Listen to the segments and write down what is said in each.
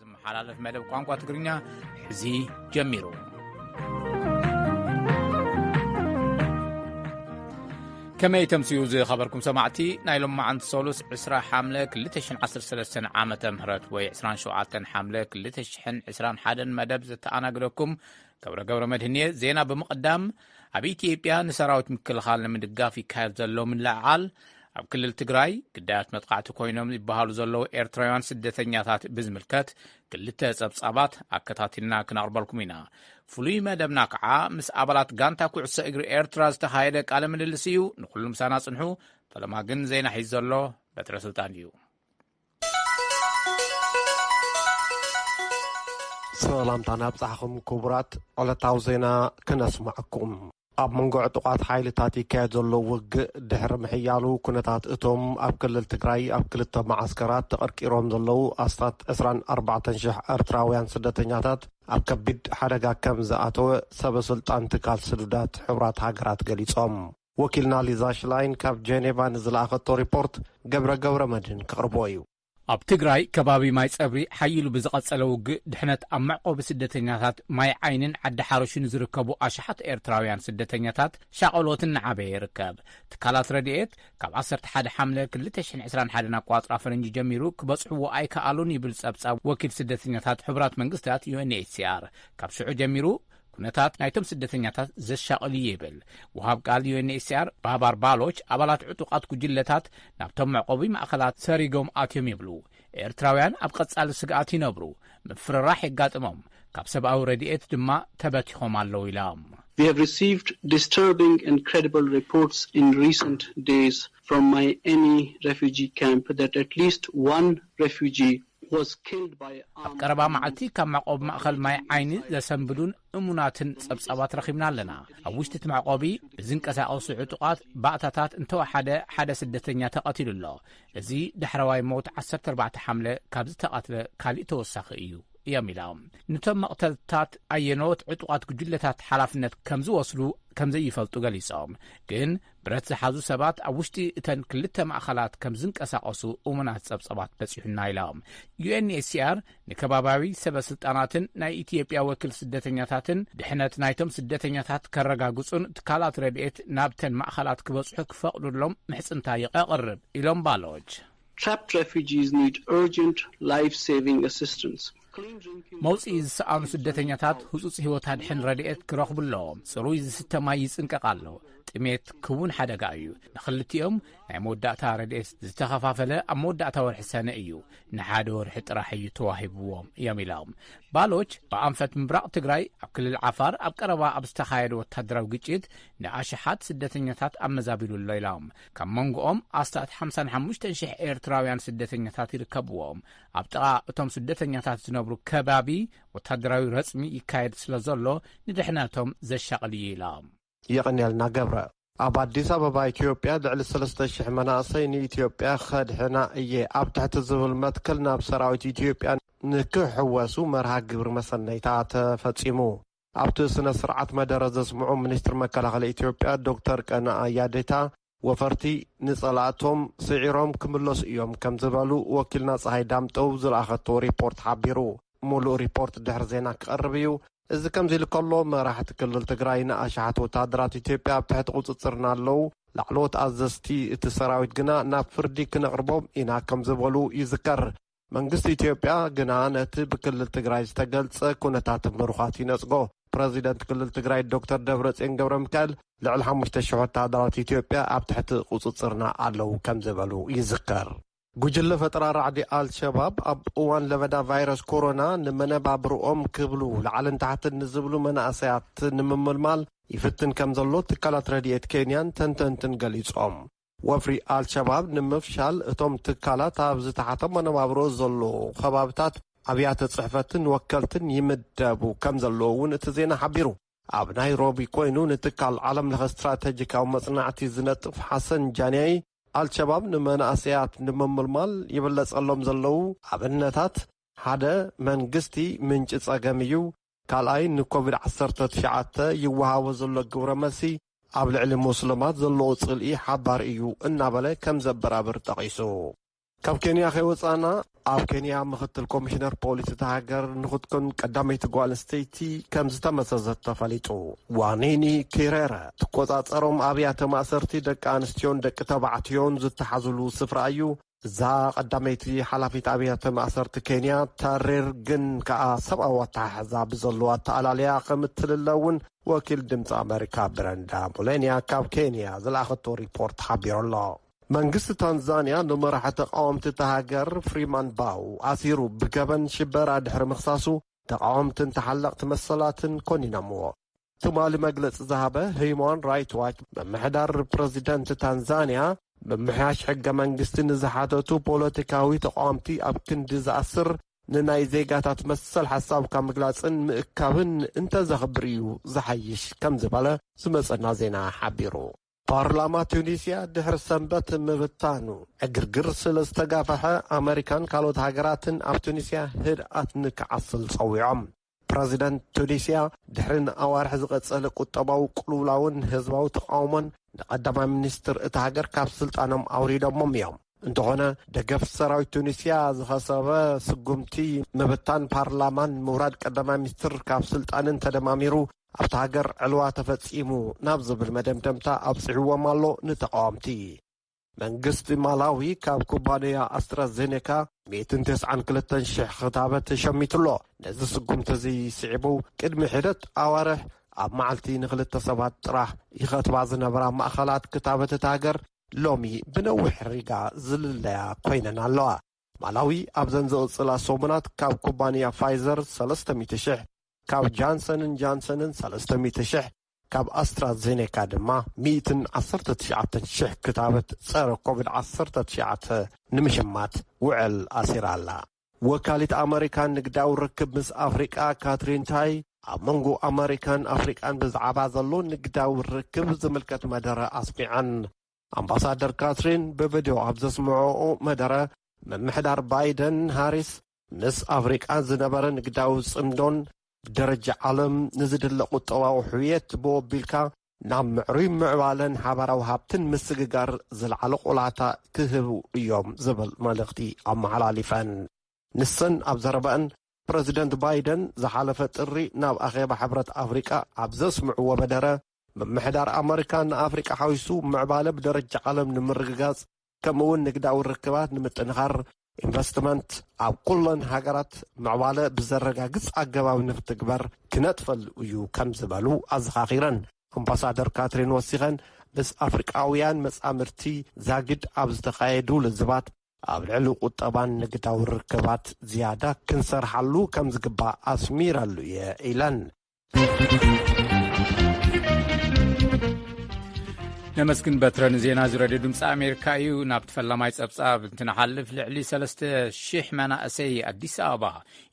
ዝመሓላለፍ መደብ ቋንቋ ትግርኛ ሕዚ ጀሚሩ። ከመይ ተምስዩ ዝኸበርኩም ሰማዕቲ፣ ናይ ሎማዓንቲ ሰሉስ ዕስራ ሓምለ ክልተ ሽሕን ዓሰርተ ሰለስተን ዓመተ ምህረት ወይ ዕስራን ሸውዓተን ሓምለ ክልተ ሽሕን ዕስራን ሓደን መደብ ዘተኣናግደኩም ገብረ ገብረ መድህን እየ። ዜና ብምቕዳም፣ ኣብ ኢትዮጵያ ንሰራዊት ምክልኻል ንምድጋፍ ይካየድ ዘሎ ምልዕዓል፣ ኣብ ክልል ትግራይ ግዳያት መጥቃዕቲ ኮይኖም ይበሃሉ ዘለዉ ኤርትራውያን ስደተኛታት ብዝምልከት ክልተ ጸብጻባት ኣከታቲልና ክነቕርበልኩም ኢና። ፍሉይ መደብና ከዓ ምስ ኣባላት ጋንታ ኩዕሶ እግሪ ኤርትራ ዝተኻየደ ቃለ ምልልስ እዩ። ንኹሉ ምሳና ጽንሑ። ፈለማ ግን ዜና ሒዙ ዘሎ በትረ ስልጣን እዩ። ሰላምታ ናብጻሕኹም ክቡራት፣ ዕለታዊ ዜና ክነስማዕኩም። ኣብ መንጎ ዕጡቓት ሓይልታት ይካየድ ዘሎ ውግእ ድሕሪ ምሕያሉ፣ ኩነታት እቶም ኣብ ክልል ትግራይ ኣብ ክልተ መዓስከራት ተቐርቂሮም ዘለዉ ኣስታት ዕስራን ኣርባዕተን ሽሕ ኤርትራውያን ስደተኛታት ኣብ ከቢድ ሓደጋ ከም ዝኣተወ ሰበ ስልጣን ትካል ስዱዳት ሕቡራት ሃገራት ገሊጾም። ወኪልና ሊዛ ሽላይን ካብ ጀኔቫ ንዝለኣኸቶ ሪፖርት ገብረ ገብረ መድህን ከቕርቦ እዩ። ኣብ ትግራይ ከባቢ ማይ ጸብሪ ሓይሉ ብዝቐጸለ ውግእ ድሕነት ኣብ መዕቆቢ ስደተኛታት ማይ ዓይንን ዓዲ ሓሮሽን ዝርከቡ ኣሽሓት ኤርትራውያን ስደተኛታት ሻቐሎት እናዓበየ ይርከብ። ትካላት ረድኤት ካብ ዓሰርተ ሓደ ሓምለ ክልተ ሽሕን ዕስራን ሓደን ኣቋጽራ ፈረንጂ ጀሚሩ ክበጽሕዎ ኣይከኣሉን ይብል ጸብጻብ ወኪል ስደተኛታት ሕቡራት መንግስታት ዩ ኤን ኤች ሲ ኣር። ካብ ሽዑ ጀሚሩ ኩነታት ናይቶም ስደተኛታት ዘሻቕል እዩ ይብል። ወሃብ ቃል ዩ ኤን ኤች ሲ ኣር ባባር ባሎች ኣባላት ዕጡቓት ጉጅለታት ናብቶም መዕቆቢ ማእኸላት ሰሪጎም ኣትዮም ይብሉ። ኤርትራውያን ኣብ ቀጻሊ ስግኣት ይነብሩ፣ ምፍርራሕ የጋጥሞም፣ ካብ ሰብኣዊ ረድኤት ድማ ተበቲኾም ኣለዉ ኢሎም። We have received disturbing and credible reports in recent days from my any refugee camp that at least one refugee was killed by ኣብ ቀረባ መዓልቲ ካብ መዕቆቢ ማእኸል ማይ ዓይኒ ዘሰንብዱን እሙናትን ጸብጻባት ረኺብና ኣለና። ኣብ ውሽጢ እቲ መዕቆቢ ብዝንቀሳቐሱ ዕጡቓት ባእታታት እንተወሓደ ሓደ ስደተኛ ተቐቲሉ ኣሎ። እዚ ዳሕረዋይ ሞት ዓሰርተ ኣርባዕተ ሓምለ ካብ ዝተቐትለ ካሊእ ተወሳኺ እዩ እዮም ኢሎም። ንቶም መቕተልታት ኣየኖት ዕጡቓት ጉጅለታት ሓላፍነት ከም ዝወስዱ ከም ዘይፈልጡ ገሊጾም። ግን ብረት ዝሓዙ ሰባት ኣብ ውሽጢ እተን ክልተ ማእኸላት ከም ዝንቀሳቐሱ እሙናት ጸብጻባት በጺሑና ኢሎም። ዩ ኤን ኤች ሲ ኣር ንከባባዊ ሰበ ስልጣናትን ናይ ኢትዮጵያ ወኪል ስደተኛታትን ድሕነት ናይቶም ስደተኛታት ከረጋግጹን ትካላት ረድኤት ናብተን ማእኸላት ክበጽሑ ክፈቕዱሎም ምሕጽንታ የቕርብ ኢሎም ባሎች። Trapped refugees need urgent life-saving assistance. መውፅኢ ዝሰኣኑ ስደተኛታት ህፁፅ ህይወት ኣድሕን ረድኤት ክረኽቡ ኣለዎም። ፅሩይ ዝስተ ማይ ይፅንቀቕ ኣሎ። ጥሜት ክውን ሓደጋ እዩ። ንኽልቲኦም ናይ መወዳእታ ረድኤት ዝተኸፋፈለ ኣብ መወዳእታ ወርሒ ሰነ እዩ። ንሓደ ወርሒ ጥራሕ እዩ ተዋሂብዎም እዮም ኢሎም። ባሎች ብኣንፈት ምብራቕ ትግራይ ኣብ ክልል ዓፋር ኣብ ቀረባ ኣብ ዝተኻየደ ወታደራዊ ግጭት ንኣሽሓት ስደተኛታት ኣመዛቢሉ ኣሎ ኢሎም። ካብ መንጎኦም ኣስታት ሓምሳን ሓሙሽተን ሽሕ ኤርትራውያን ስደተኛታት ይርከብዎም። ኣብ ጥቓ እቶም ስደተኛታት ዝነብሩ ከባቢ ወታደራዊ ረጽሚ ይካየድ ስለ ዘሎ ንድሕነቶም ዘሻቕል እዩ ኢሎም። የቐንየልና ገብረ። ኣብ ኣዲስ ኣበባ ኢትዮጵያ ልዕሊ ሰለስተ ሽሕ መናእሰይ ንኢትዮጵያ ከድሕና እየ ኣብ ትሕቲ ዝብል መትከል ናብ ሰራዊት ኢትዮጵያ ንክሕወሱ መርሃ ግብሪ መሰነይታ ተፈጺሙ። ኣብቲ ስነ ስርዓት መደረ ዘስምዑ ሚኒስትር መከላኸሊ ኢትዮጵያ ዶክተር ቀነኣ ያዴታ፣ ወፈርቲ ንጸላእቶም ስዒሮም ክምለሱ እዮም ከም ዝበሉ ወኪልና ፀሃይ ዳምጠው ዝለኣኸቶ ሪፖርት ሓቢሩ። ሙሉእ ሪፖርት ድሕሪ ዜና ክቐርብ እዩ። እዚ ከምዚ ኢሉ ከሎ፣ መራሕቲ ክልል ትግራይ ንኣሽሓት ወታደራት ኢትዮጵያ ኣብ ትሕቲ ቁፅፅርና ኣለዉ፣ ላዕለዎት ኣዘዝቲ እቲ ሰራዊት ግና ናብ ፍርዲ ክነቕርቦም ኢና ከም ዝበሉ ይዝከር። መንግስቲ ኢትዮጵያ ግና ነቲ ብክልል ትግራይ ዝተገልጸ ኩነታት ምሩኻት ይነጽጎ። ፕረዚደንት ክልል ትግራይ ዶክተር ደብረጽዮን ገብረ ሚካኤል ልዕሊ ሓሙሽተ ሽሕ ወታደራት ኢትዮጵያ ኣብ ትሕቲ ቁጽጽርና ኣለዉ ከም ዝበሉ ይዝከር። ጉጅለ ፈጠራ ራዕዲ ኣልሸባብ ኣብ እዋን ለበዳ ቫይረስ ኮሮና ንመነባብርኦም ክብሉ ላዕልን ታሕትን ንዝብሉ መናእሰያት ንምምልማል ይፍትን ከም ዘሎ ትካላት ረድኤት ኬንያን ተንተንትን ገሊጾም። ወፍሪ ኣልሸባብ ንምፍሻል እቶም ትካላት ኣብ ዝተሓተ መነባብሮ ዘሎ ከባብታት ኣብያተ ጽሕፈትን ወከልትን ይምደቡ ከም ዘለዉ እውን እቲ ዜና ሓቢሩ። ኣብ ናይሮቢ ኮይኑ ንትካል ዓለም ለኸ ስትራተጂካዊ መጽናዕቲ ዝነጥፍ ሓሰን ጃንያይ፣ ኣልሸባብ ንመናእሰያት ንምምልማል ይብለጸሎም ዘለዉ ኣብነታት፣ ሓደ፣ መንግስቲ ምንጪ ጸገም እዩ። ካልኣይ፣ ንኮቪድ ዓሰርተ ትሽዓተ ይወሃቦ ዘሎ ግብረ መልሲ ኣብ ልዕሊ ሙስልማት ዘለዎ ጽልኢ ሓባር እዩ እናበለ ከም ዘበራብር ጠቒሱ። ካብ ኬንያ ከይወጻና፣ ኣብ ኬንያ ምኽትል ኮሚሽነር ፖሊስ እታ ሃገር ንኽትኮን ቀዳመይቲ ጓል ኣንስተይቲ ከም ዝተመዘዘት ተፈሊጡ። ዋኒኒ ኪረረ ትቆጻጸሮም ኣብያተ ማእሰርቲ ደቂ ኣንስትዮን ደቂ ተባዕትዮን ዝተሓዙሉ ስፍራ እዩ። እዛ ቀዳመይቲ ሓላፊት ኣብያተ ማእሰርቲ ኬንያ፣ ተሪር ግን ከኣ ሰብኣዊ ኣተሓሕዛ ብዘለዋ ኣተኣላልያ ከም እትልለ እውን ወኪል ድምፂ ኣመሪካ ብረንዳ ሙሌንያ ካብ ኬንያ ዝለኣኸቶ ሪፖርት ሓቢሩ ኣሎ። መንግስቲ ታንዛንያ ንመራሒ ተቃወምቲ እታ ሃገር ፍሪማን ባው ኣሲሩ ብገበን ሽበራ ድሕሪ ምኽሳሱ፣ ተቃወምትን ተሓለቕቲ መሰላትን ኮኒኖምዎ። ትማሊ መግለጺ ዝሃበ ሂዩማን ራይት ዋች፣ ምምሕዳር ፕረዚደንት ታንዛንያ ምምሕያሽ ሕገ መንግስቲ ንዝሓተቱ ፖለቲካዊ ተቃወምቲ ኣብ ክንዲ ዝኣስር፣ ንናይ ዜጋታት መሰል ሓሳብካ ምግላጽን ምእካብን እንተዘኽብር እዩ ዝሓይሽ ከም ዝበለ ዝመጸና ዜና ሓቢሩ። ፓርላማ ቱኒስያ ድሕሪ ሰንበት ምብታኑ ዕግርግር ስለ ዝተጋፈሐ፣ ኣመሪካን ካልኦት ሃገራትን ኣብ ቱኒስያ ህድኣት ንክዓስል ጸዊዖም። ፕረዚደንት ቱኒስያ ድሕሪ ንኣዋርሕ ዝቐጸለ ቁጠባዊ ቅልውላውን ህዝባዊ ተቃውሞን ንቀዳማይ ሚኒስትር እታ ሃገር ካብ ስልጣኖም ኣውሪዶሞም እዮም። እንተኾነ፣ ደገፍ ሰራዊት ቱኒስያ ዝኸሰበ ስጉምቲ ምብታን ፓርላማን ምውራድ ቀዳማይ ሚኒስትር ካብ ስልጣንን ተደማሚሩ ኣብታ ሃገር ዕልዋ ተፈጺሙ ናብ ዝብል መደምደምታ ኣብጺሕዎም ኣሎ ንተቃወምቲ። መንግስቲ ማላዊ ካብ ኩባንያ ኣስትራዜኔካ ሚእትን ተስዓን ክልተን ሽሕ ክታበት ሸሚቱ ኣሎ። ነዚ ስጉምቲ እዚ ስዒቡ ቅድሚ ሒደት ኣዋርሕ ኣብ መዓልቲ ንክልተ ሰባት ጥራሕ ይኸትባ ዝነበራ ማእኸላት ክታበት እታ ሃገር ሎሚ ብነዊሕ ሪጋ ዝልለያ ኮይነን ኣለዋ። ማላዊ ኣብዘን ዝቕጽላ ሰሙናት ካብ ኩባንያ ፋይዘር ሰለስተ ሚእቲ ሽሕ፣ ካብ ጃንሰንን ጃንሰንን ሰለስተ ሚእቲ ሽሕ፣ ካብ ኣስትራዜኔካ ድማ ሚእትን ዓሰርተ ትሽዓተን ሽሕ ክታበት ጸረ ኮቪድ ዓሰርተ ትሽዓተ ንምሽማት ውዕል ኣሲራ ኣላ። ወካሊት ኣመሪካን ንግዳዊ ርክብ ምስ ኣፍሪቃ ካትሪን ታይ ኣብ መንጎ ኣመሪካን ኣፍሪቃን ብዛዕባ ዘሎ ንግዳዊ ርክብ ዝምልከት መደረ ኣስሚዐን። ኣምባሳደር ካትሪን ብቪድዮ ኣብ ዘስምዐኦ መደረ፣ ምምሕዳር ባይደን ሃሪስ ምስ ኣፍሪቃ ዝነበረ ንግዳዊ ጽምዶን ብደረጃ ዓለም ንዝድለ ቁጠባዊ ሕውየት ብወቢልካ ናብ ምዕሩይ ምዕባለን ሓባራዊ ሃብትን ምስግጋር ዝለዓለ ቆላሕታ ክህቡ እዮም ዝብል መልእኽቲ ኣመሓላሊፈን። ንሰን ኣብ ዘረበአን፣ ፕረዚደንት ባይደን ዝሓለፈ ጥሪ ናብ ኣኼባ ሕብረት ኣፍሪቃ ኣብ ዘስምዕዎ መደረ፣ ምምሕዳር ኣመሪካ ንኣፍሪቃ ሓዊሱ ምዕባለ ብደረጃ ዓለም ንምርግጋጽ፣ ከምኡውን ንግዳዊ ርክባት ንምጥንኻር፣ ኢንቨስትመንት ኣብ ኩለን ሃገራት ምዕባለ ብዘረጋግጽ ኣገባብ ንክትግበር ክነጥፈሉ እዩ ከም ዝበሉ ኣዘኻኺረን። ኣምባሳደር ካትሪን ወሲኸን፣ ምስ ኣፍሪቃውያን መጻምድቲ ዛግድ ኣብ ዝተኻየዱ ልዝባት፣ ኣብ ልዕሊ ቁጠባን ንግዳዊ ርክባት ዝያዳ ክንሰርሓሉ ከም ዝግባእ ኣስሚረሉ እየ ኢለን። ነመስግን በትረ ንዜና እዚ ሬድዮ ድምፂ ኣሜሪካ እዩ። ናብቲ ፈላማይ ጸብጻብ እንትንሓልፍ፣ ልዕሊ ሰለስተ ሽሕ መናእሰይ ኣዲስ ኣበባ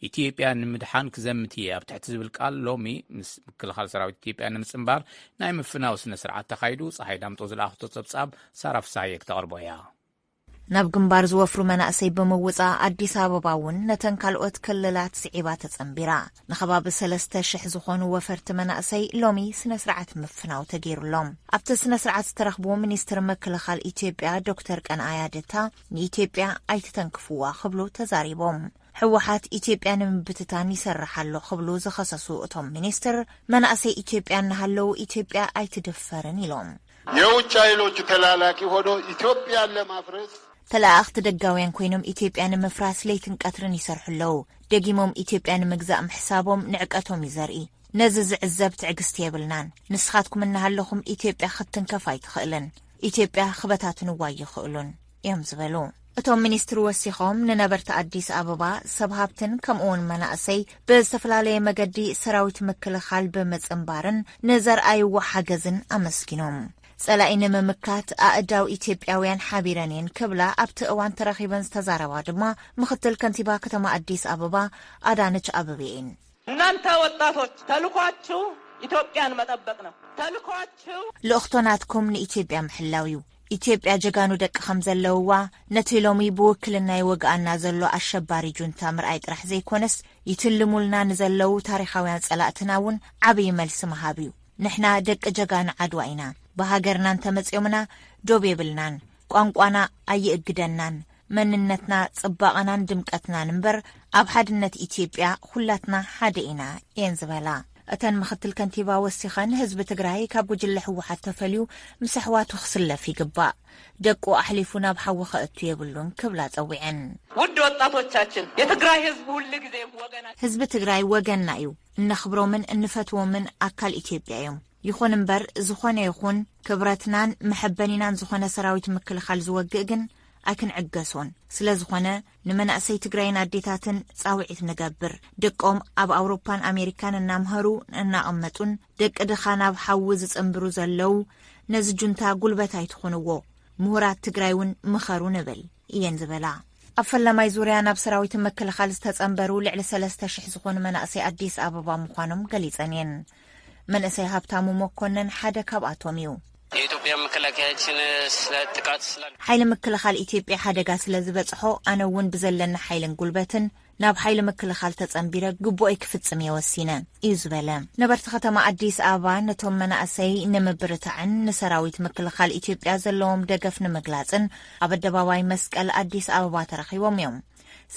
ኢትዮጵያ ንምድሓን ክዘምት እየ ኣብ ትሕቲ ዝብል ቃል ሎሚ ምስ ምክልኻል ሰራዊት ኢትዮጵያ ንምጽንባር ናይ ምፍናው ስነ ስርዓት ተኻይዱ። ፀሓይ ዳምጦ ዝለኣኽቶ ጸብጻብ ሳራ ፍሳሃየ ክተቕርቦ እያ። ናብ ግንባር ዝወፍሩ መናእሰይ ብምውጻእ ኣዲስ ኣበባ እውን ነተን ካልኦት ክልላት ስዒባ ተጸንቢራ። ንኸባቢ ሰለስተ ሽሕ ዝኾኑ ወፈርቲ መናእሰይ ሎሚ ስነ ስርዓት ምፍናው ተገይሩሎም። ኣብቲ ስነ ስርዓት ዝተረኽቡ ሚኒስትር ምክልኻል ኢትዮጵያ ዶክተር ቀንኣያ ደታ ንኢትዮጵያ ኣይትተንክፍዋ ክብሉ ተዛሪቦም። ህወሓት ኢትዮጵያ ንምብትታን ይሰርሕ ኣሎ ክብሉ ዝኸሰሱ እቶም ሚኒስትር፣ መናእሰይ ኢትዮጵያ እናሃለዉ ኢትዮጵያ ኣይትድፈርን ኢሎም። የውጭ ኃይሎች ተላላኪ ሆኖ ኢትዮጵያን ለማፍረስ ተለኣእኽቲ ደጋውያን ኮይኖም ኢትዮጵያ ንምፍራስ ለይትን ቀትርን ይሰርሑ ኣለዉ። ደጊሞም ኢትዮጵያ ንምግዛእ ምሕሳቦም ንዕቀቶም እዩ ዘርኢ። ነዚ ዝዕዘብ ትዕግስቲ የብልናን። ንስኻትኩም እናሃለኹም ኢትዮጵያ ክትትንከፍ ኣይትኽእልን። ኢትዮጵያ ክበታትንዋ ኣይኽእሉን እዮም ዝበሉ። እቶም ሚኒስትር ወሲኾም ንነበርቲ ኣዲስ ኣበባ ሰብ ሃብትን ከምኡውን መናእሰይ ብዝተፈላለየ መገዲ ሰራዊት ምክልኻል ብምጽንባርን ንዘርኣይዎ ሓገዝን ኣመስጊኖም። ጸላኢ ንምምካት ኣእዳው ኢትዮጵያውያን ሓቢረን እየን ክብላ ኣብቲ እዋን ተረኺበን ዝተዛረባ ድማ ምኽትል ከንቲባ ከተማ ኣዲስ ኣበባ ኣዳነች ኣበቤ እየን። እናንተ ወጣቶች ተልኳችሁ ኢትዮጵያን መጠበቅ ነው። ተልኳችሁ ልእኽቶ ናትኩም ንኢትዮጵያ ምሕላው እዩ። ኢትዮጵያ ጀጋኑ ደቂ ከም ዘለውዋ ነቲ ሎሚ ብውክልና ይወግኣና ዘሎ ኣሸባሪ ጁንታ ምርኣይ ጥራሕ ዘይኮነስ ይትልሙልና ንዘለዉ ታሪኻውያን ጸላእትና እውን ዓብዪ መልሲ ምሃብ እዩ። ንሕና ደቂ ጀጋኑ ዓድዋ ኢና። ብሃገርና እንተመጽዮምና ዶብ የብልናን። ቋንቋና ኣይእግደናን። መንነትና ጽባቐናን ድምቀትናን እምበር፣ ኣብ ሓድነት ኢትዮጵያ ኩላትና ሓደ ኢና እየን ዝበላ። እተን ምኽትል ከንቲባ ወሲኸን፣ ህዝቢ ትግራይ ካብ ጉጅለ ህወሓት ተፈልዩ ምስ ኣሕዋቱ ክስለፍ ይግባእ። ደቁ ኣሕሊፉ ናብ ሓዊ ከእቱ የብሉን ክብላ ጸዊዐን። ውድ ወጣቶቻችን፣ የትግራይ ህዝብ ሁል ጊዜ ወገና ህዝቢ ትግራይ ወገንና እዩ። እነኽብሮምን እንፈትዎምን ኣካል ኢትዮጵያ እዮም። ይኹን እምበር፣ ዝኾነ ይኹን ክብረትናን መሐበኒናን ዝኾነ ሰራዊት ምክልኻል ዝወግእ ግን ኣይክንዕገሶን። ስለ ዝኾነ፣ ንመናእሰይ ትግራይን ኣዴታትን ጻውዒት ንገብር። ደቆም ኣብ ኣውሮፓን ኣሜሪካን እናምሃሩ እናቐመጡን ደቂ ድኻ ናብ ሓዊ ዝጽንብሩ ዘለዉ፣ ነዚ ጁንታ ጉልበት ኣይትኹንዎ። ምሁራት ትግራይ እውን ምኸሩ ንብል እየን ዝበላ። ኣብ ፈላማይ ዙርያ ናብ ሰራዊት ምክልኻል ዝተጸንበሩ ልዕሊ ሰለስተ ሽሕ ዝኾኑ መናእሰይ ኣዲስ ኣበባ ምዃኖም ገሊጸን እየን። መንእሰይ ሃብታሙ መኮነን ሓደ ካብኣቶም እዩ። የኢትዮጵያ መከላከያችን ስለ ጥቃት ስለ ሓይሊ ምክልኻል ኢትዮጵያ ሓደጋ ስለ ዝበጽሖ፣ ኣነ እውን ብዘለኒ ሓይልን ጉልበትን ናብ ሓይሊ ምክልኻል ተጸንቢረ ግቡኦይ ክፍጽም እየ ወሲነ እዩ ዝበለ። ነበርቲ ከተማ ኣዲስ ኣበባ ነቶም መናእሰይ ንምብርታዕን ንሰራዊት ምክልኻል ኢትዮጵያ ዘለዎም ደገፍ ንምግላጽን ኣብ ኣደባባይ መስቀል ኣዲስ ኣበባ ተረኺቦም እዮም።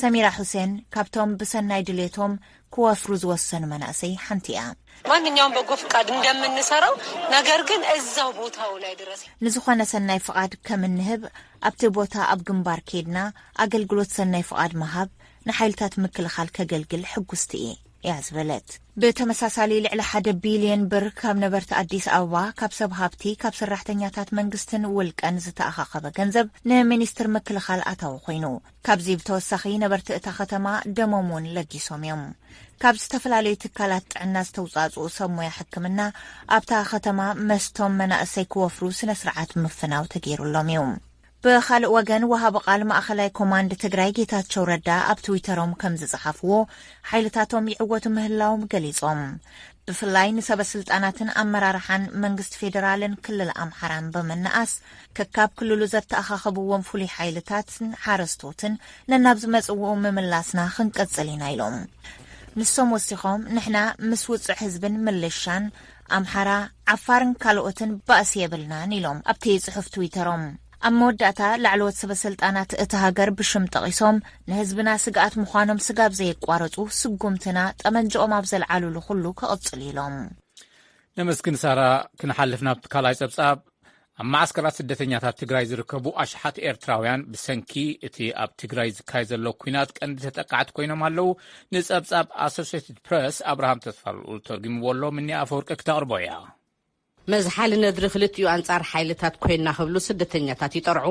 ሰሚራ ሁሴን ካብቶም ብሰናይ ድሌቶም ክወፍሩ ዝወሰኑ መናእሰይ ሓንቲ እያ። ማንኛውም በጎ ፍቃድ እንደምንሰራው፣ ነገር ግን እዛው ቦታው ላይ ድረስ ንዝኾነ ሰናይ ፍቓድ ከም እንህብ፣ ኣብቲ ቦታ ኣብ ግንባር ኬድና ኣገልግሎት ሰናይ ፍቓድ ምሃብ፣ ንሓይልታት ምክልኻል ከገልግል ሕጉስቲ እየ እያ ዝበለት። ብተመሳሳሊ፣ ልዕሊ ሓደ ቢልዮን ብር ካብ ነበርቲ ኣዲስ ኣበባ፣ ካብ ሰብ ሃብቲ፣ ካብ ሰራሕተኛታት መንግስትን ውልቀን ዝተኣኻኸበ ገንዘብ ንሚኒስትር ምክልኻል ኣታዊ ኮይኑ። ካብዚ ብተወሳኺ፣ ነበርቲ እታ ከተማ ደሞም እውን ለጊሶም እዮም። ካብ ዝተፈላለዩ ትካላት ጥዕና ዝተውጻጽኡ ሰብ ሞያ ሕክምና፣ ኣብታ ከተማ መስቶም መናእሰይ ክወፍሩ ስነ ስርዓት ምፍናው ተገይሩሎም እዩ። ብኻልእ ወገን፣ ወሃቢ ቃል ማእኸላይ ኮማንድ ትግራይ ጌታቸው ረዳ ኣብ ትዊተሮም ከም ዝጸሓፍዎ፣ ሓይልታቶም ይዕወቱ ምህላዎም ገሊጾም። ብፍላይ ንሰበ ስልጣናትን ኣመራርሓን መንግስቲ ፌዴራልን ክልል ኣምሓራን ብምንኣስ፣ ከካብ ክልሉ ዘተኣኻኸብዎም ፍሉይ ሓይልታትን ሓረስቶትን ነናብ ዝመጽዎ ምምላስና ክንቀጽል ኢና ኢሎም። ንሶም ወሲኾም፣ ንሕና ምስ ውጹዕ ህዝብን ምልሻን ኣምሓራ፣ ዓፋርን ካልኦትን ባእሲ የብልናን ኢሎም ኣብቲ ጽሑፍ ትዊተሮም። ኣብ መወዳእታ፣ ላዕለዎት ሰበ ስልጣናት እቲ ሃገር ብሽም ጠቒሶም፣ ንህዝብና ስግኣት ምዃኖም ስጋብ ዘየቋረጹ፣ ስጉምትና ጠመንጃኦም ኣብ ዘልዓሉሉ ኩሉ ክቕጽሉ ኢሎም። ነመስግን ሳራ። ክንሓልፍ ናብቲ ካልኣይ ጸብጻብ። ኣብ ማዓስከራት ስደተኛታት ትግራይ ዝርከቡ ኣሽሓት ኤርትራውያን ብሰንኪ እቲ ኣብ ትግራይ ዝካየድ ዘሎ ኲናት ቀንዲ ተጠቃዕቲ ኮይኖም ኣለዉ። ንጸብጻብ ኣሶሴትድ ፕረስ ኣብርሃም ተስፋልኡል ተርጉምዎ ኣሎ። ምኒ ኣፈወርቂ ክተቕርቦ እያ። መዝሓሊ ነድሪ ክልቲኡ ኣንጻር ሓይልታት ኮይና ክብሉ ስደተኛታት ይጠርዑ።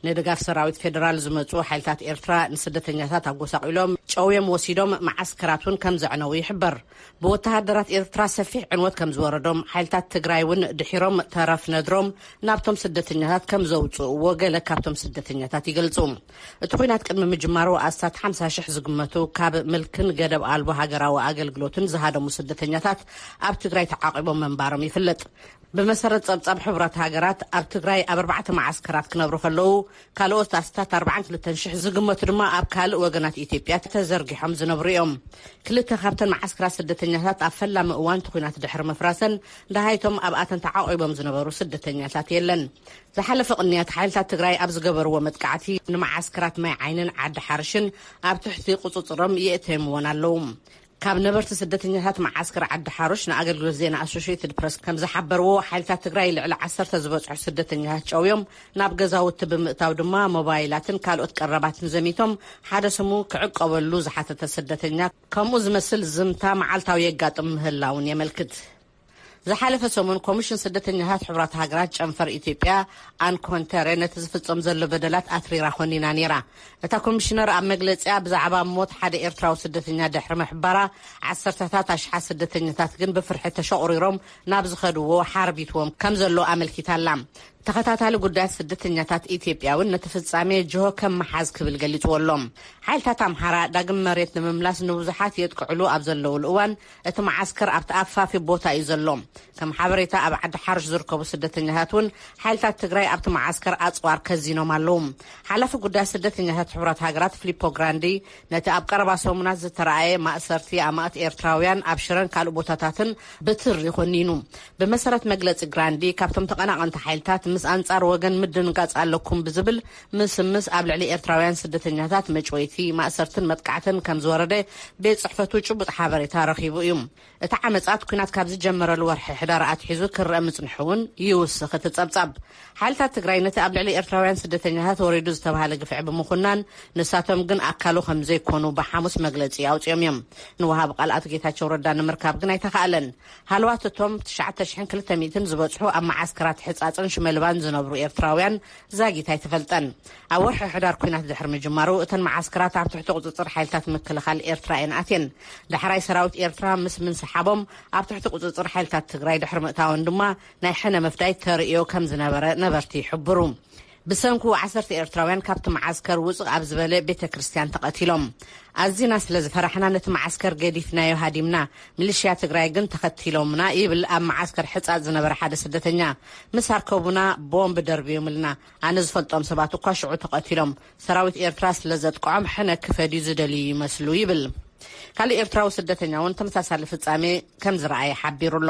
ንድጋፍ ሰራዊት ፌደራል ዝመጹ ሓይልታት ኤርትራ ንስደተኛታት ኣጎሳቒሎም፣ ጨውዮም ወሲዶም፣ መዓስከራት እውን ከም ዘዕነዉ ይሕበር። ብወተሃደራት ኤርትራ ሰፊሕ ዕንወት ከም ዝወረዶም፣ ሓይልታት ትግራይ እውን ድሒሮም ተረፍ ነድሮም ናብቶም ስደተኛታት ከም ዘውጽእዎ ገለ ካብቶም ስደተኛታት ይገልጹ። እቲ ኲናት ቅድሚ ምጅማሩ ኣስታት ሓምሳ ሽሕ ዝግመቱ ካብ ምልክን ገደብ ኣልቦ ሃገራዊ ኣገልግሎትን ዝሃደሙ ስደተኛታት ኣብ ትግራይ ተዓቂቦም ምንባሮም ይፍለጥ። ብመሰረት ጸብጻብ ሕቡራት ሃገራት፣ ኣብ ትግራይ ኣብ ኣርባዕተ መዓስከራት ክነብሩ ከለዉ፣ ካልኦት ኣስታት ኣርባዓን ክልተን ሽሕ ዝግመቱ ድማ ኣብ ካልእ ወገናት ኢትዮጵያ ተዘርጊሖም ዝነብሩ እዮም። ክልተ ካብተን መዓስከራት ስደተኛታት ኣብ ፈላሚ እዋን እቲ ኲናት ድሕሪ ምፍራሰን፣ ደሃይቶም ኣብኣተን ተዓቒቦም ዝነበሩ ስደተኛታት የለን። ዝሓለፈ ቅንያት፣ ሓይልታት ትግራይ ኣብ ዝገበርዎ መጥቃዕቲ፣ ንመዓስከራት ማይ ዓይንን ዓዲ ሓርሽን ኣብ ትሕቲ ቁጽጽሮም የእተይምወን ኣለዉ። ካብ ነበርቲ ስደተኛታት መዓስከር ዓዲ ሓሩሽ ንኣገልግሎት ዜና ኣሶሽየትድ ፕረስ ከም ዝሓበርዎ፣ ሓይልታት ትግራይ ልዕሊ ዓሰርተ ዝበጽሑ ስደተኛታት ጨውዮም፣ ናብ ገዛውቲ ብምእታው ድማ ሞባይላትን ካልኦት ቀረባትን ዘሚቶም፣ ሓደ ስሙ ክዕቀበሉ ዝሓተተ ስደተኛ፣ ከምኡ ዝመስል ዝምታ መዓልታዊ የጋጥም ምህላውን የመልክት። ዝሓለፈ ሰሙን፣ ኮሚሽን ስደተኛታት ሕቡራት ሃገራት ጨንፈር ኢትዮጵያ፣ ኣንኮንተረ፣ ነቲ ዝፍጸም ዘሎ በደላት ኣትሪራ ኮኒና ነይራ። እታ ኮሚሽነር ኣብ መግለጺኣ፣ ብዛዕባ ሞት ሓደ ኤርትራዊ ስደተኛ ድሕሪ ምሕባራ፣ ዓሰርተታት ኣሽሓት ስደተኛታት ግን ብፍርሒ ተሸቑሪሮም ናብ ዝኸድዎ ሓርቢትዎም ከም ዘሎ ኣመልኪታ ኣላ። ተኸታታሊ ጉዳያት ስደተኛታት ኢትዮጵያ እውን ነቲ ፍጻሜ ጅሆ ከም መሓዝ ክብል ገሊጽዎ ኣሎ። ሓይልታት ኣምሓራ ዳግም መሬት ንምምላስ ንብዙሓት የጥቅዕሉ ኣብ ዘለውሉ እዋን፣ እቲ መዓስከር ኣብቲ ኣፋፊ ቦታ እዩ ዘሎ። ከም ሓበሬታ፣ ኣብ ዓዲ ሓርሽ ዝርከቡ ስደተኛታት እውን ሓይልታት ትግራይ ኣብቲ መዓስከር ኣጽዋር ከዚኖም ኣለዉ። ሓላፊ ጉዳይ ስደተኛታት ሕቡራት ሃገራት ፊሊፖ ግራንዲ፣ ነቲ ኣብ ቀረባ ሰሙናት ዝተረኣየ ማእሰርቲ ኣማእት ኤርትራውያን ኣብ ሽረን ካልእ ቦታታትን ብትሪ ኮኒኑ። ብመሰረት መግለጺ ግራንዲ፣ ካብቶም ተቐናቐንቲ ሓይልታት ምስ ኣንጻር ወገን ምድንጋጽ ኣለኩም ብዝብል ምስምስ ኣብ ልዕሊ ኤርትራውያን ስደተኛታት መጭወይቲ፣ ማእሰርትን መጥቃዕትን ከም ዝወረደ ቤት ጽሕፈቱ ጭቡጥ ሓበሬታ ረኺቡ እዩ። እቲ ዓመጻት ኲናት ካብ ዝጀመረሉ ወርሒ ሕዳር ኣትሒዙ ክረአ ምጽንሑ እውን ይውስኽ እቲ ጸብጻብ። ሓይልታት ትግራይ ነቲ ኣብ ልዕሊ ኤርትራውያን ስደተኛታት ወሪዱ ዝተባህለ ግፍዒ ብምኹናን፣ ንሳቶም ግን ኣካሉ ከም ዘይኮኑ ብሓሙስ መግለጺ ኣውጺኦም እዮም። ንወሃቢ ቃል ኣቶ ጌታቸው ረዳ ንምርካብ ግን ኣይተኻእለን። ሃለዋት እቶም ትሽዓተ ሽሕን ክልተ ሚእትን ዝበጽሑ ኣብ መዓስከራት ሕጻጽን ሽመልባን ዝነብሩ ኤርትራውያን ዛጊት ኣይተፈልጠን። ኣብ ወርሒ ሕዳር ኲናት ድሕሪ ምጅማሩ፣ እተን መዓስከራት ኣብ ትሕቲ ቁጽጽር ሓይልታት ምክልኻል ኤርትራ እየን ኣትየን። ዳሕራይ ሰራዊት ኤርትራ ምስ ምንስሓቦም፣ ኣብ ትሕቲ ቁጽጽር ሓይልታት ትግራይ ድሕሪ ምእታወን ድማ ናይ ሕነ ምፍዳይ ተርእዮ ከም ዝነበረ ነበርቲ ይሕብሩ። ብሰንኩ ዓሰርተ ኤርትራውያን ካብቲ መዓስከር ውጽእ ኣብ ዝበለ ቤተ ክርስቲያን ተቐቲሎም። ኣዚና ስለ ዝፈራሕና ነቲ መዓስከር ገዲፍናዮ ሃዲምና፣ ሚሊሽያ ትግራይ ግን ተኸቲሎምና ይብል ኣብ መዓስከር ሕጻጽ ዝነበረ ሓደ ስደተኛ። ምስ ኣርከቡና ቦምብ ደርብዮምልና። ኣነ ዝፈልጦም ሰባት እኳ ሽዑ ተቐቲሎም። ሰራዊት ኤርትራ ስለ ዘጥቅዖም ሕነ ክፈድዩ ዝደልዩ ይመስሉ ይብል። ካልእ ኤርትራዊ ስደተኛ እውን ተመሳሳሊ ፍጻሜ ከም ዝረኣየ ሓቢሩ ኣሎ።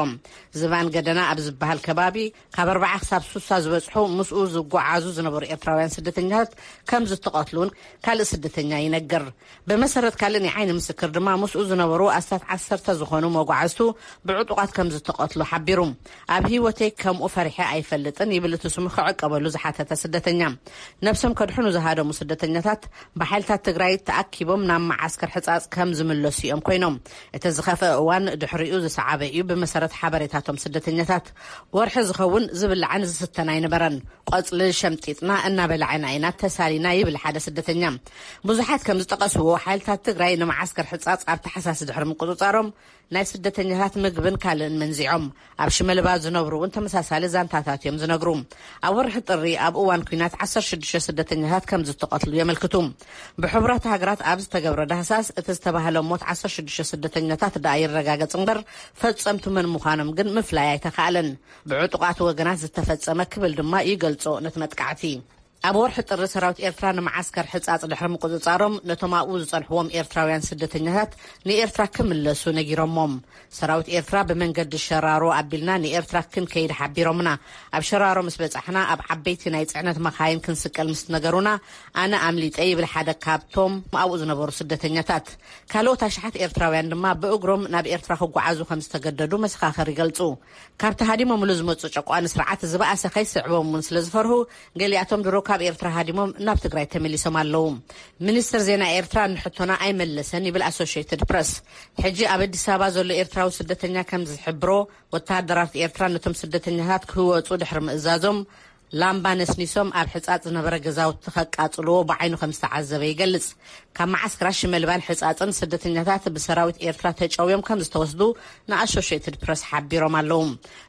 ዝባን ገደና ኣብ ዝበሃል ከባቢ ካብ ኣርባዓ ክሳብ ሱሳ ዝበጽሑ ምስኡ ዝጓዓዙ ዝነበሩ ኤርትራውያን ስደተኛታት ከም ዝተቐትሉ እውን ካልእ ስደተኛ ይነግር። ብመሰረት ካልእ ናይ ዓይኒ ምስክር ድማ ምስኡ ዝነበሩ ኣስታት ዓሰርተ ዝኾኑ መጓዓዝቱ ብዕጡቓት ከም ዝተቐትሉ ሓቢሩ። ኣብ ህይወተይ ከምኡ ፈሪሐ ኣይፈልጥን ይብል እቲ ስሙ ክዕቀበሉ ዝሓተተ ስደተኛ። ነብሶም ከድሕኑ ዝሃደሙ ስደተኛታት ብሓይልታት ትግራይ ተኣኪቦም ናብ መዓስከር ሕጻጽ ከም ዝምለሱ እዮም ኮይኖም። እቲ ዝኸፍአ እዋን ድሕሪኡ ዝሰዓበ እዩ። ብመሰረት ሓበሬታቶም ስደተኛታት፣ ወርሒ ዝኸውን ዝብላዕን ዝስተን ኣይነበረን። ቆጽሊ ሸምጢጥና እናበላዕና ኢና ተሳሊና ይብል ሓደ ስደተኛ። ብዙሓት ከም ዝጠቐስዎ፣ ሓይልታት ትግራይ ንመዓስከር ሕጻጽ ኣብ ታሕሳስ ድሕሪ ምቁጽጻሮም፣ ናይ ስደተኛታት ምግብን ካልእን መንዚዖም። ኣብ ሽመልባ ዝነብሩ እውን ተመሳሳሊ ዛንታታት እዮም ዝነግሩ። ኣብ ወርሒ ጥሪ ኣብ እዋን ኲናት ዓሰርተ ሽዱሽተ ስደተኛታት ከም ዝተቐትሉ የመልክቱ። ብሕቡራት ሃገራት ኣብ ዝተገብረ ዳህሳስ፣ እቲ ዝተባህለ ሞት ዓሰርተ ሽዱሽተ ስደተኛታት ደኣ ይረጋገጽ እምበር፣ ፈጸምቱ መን ምዃኖም ግን ምፍላይ ኣይተኻእለን። ብዕጡቓት ወገናት ዝተፈጸመ ክብል ድማ ይገልጾ ነቲ መጥቃዕቲ። ኣብ ወርሒ ጥሪ ሰራዊት ኤርትራ ንመዓስከር ሕጻጽ ድሕሪ ምቁጽጻሮም፣ ነቶም ኣብኡ ዝጸንሕዎም ኤርትራውያን ስደተኛታት ንኤርትራ ክምለሱ ነጊሮሞም። ሰራዊት ኤርትራ ብመንገዲ ሸራሮ ኣቢልና ንኤርትራ ክንከይድ ሓቢሮምና። ኣብ ሸራሮ ምስ በጻሕና፣ ኣብ ዓበይቲ ናይ ጽዕነት መኻይን ክንስቀል ምስ ነገሩና፣ ኣነ ኣምሊጠ ይብል ሓደ ካብቶም ኣብኡ ዝነበሩ ስደተኛታት። ካልኦት ኣሽሓት ኤርትራውያን ድማ ብእግሮም ናብ ኤርትራ ክጓዓዙ ከም ዝተገደዱ መሰኻኽር ይገልጹ። ካብቲ ሃዲሞምሉ ዝመጹ ጨቋኒ ስርዓት ዝበኣሰ ከይስዕቦም እውን ስለ ዝፈርሁ፣ ገሊኣቶም ድሮ ካብ ኤርትራ ሃዲሞም ናብ ትግራይ ተመሊሶም ኣለዉ። ሚኒስትር ዜና ኤርትራ ንሕቶና ኣይመለሰን ይብል ኣሶሽየትድ ፕረስ። ሕጂ ኣብ ኣዲስ ኣበባ ዘሎ ኤርትራዊ ስደተኛ ከም ዝሕብሮ፣ ወተሃደራት ኤርትራ ነቶም ስደተኛታት ክወጹ ድሕሪ ምእዛዞም፣ ላምባ ነስኒሶም ኣብ ሕጻጽ ዝነበረ ገዛውቲ ከቃጽልዎ ብዓይኑ ከም ዝተዓዘበ ይገልጽ። ካብ መዓስከራት ሽመልባን ሕጻጽን ስደተኛታት ብሰራዊት ኤርትራ ተጨውዮም ከም ዝተወስዱ ንኣሶሽየትድ ፕረስ ሓቢሮም ኣለዉ።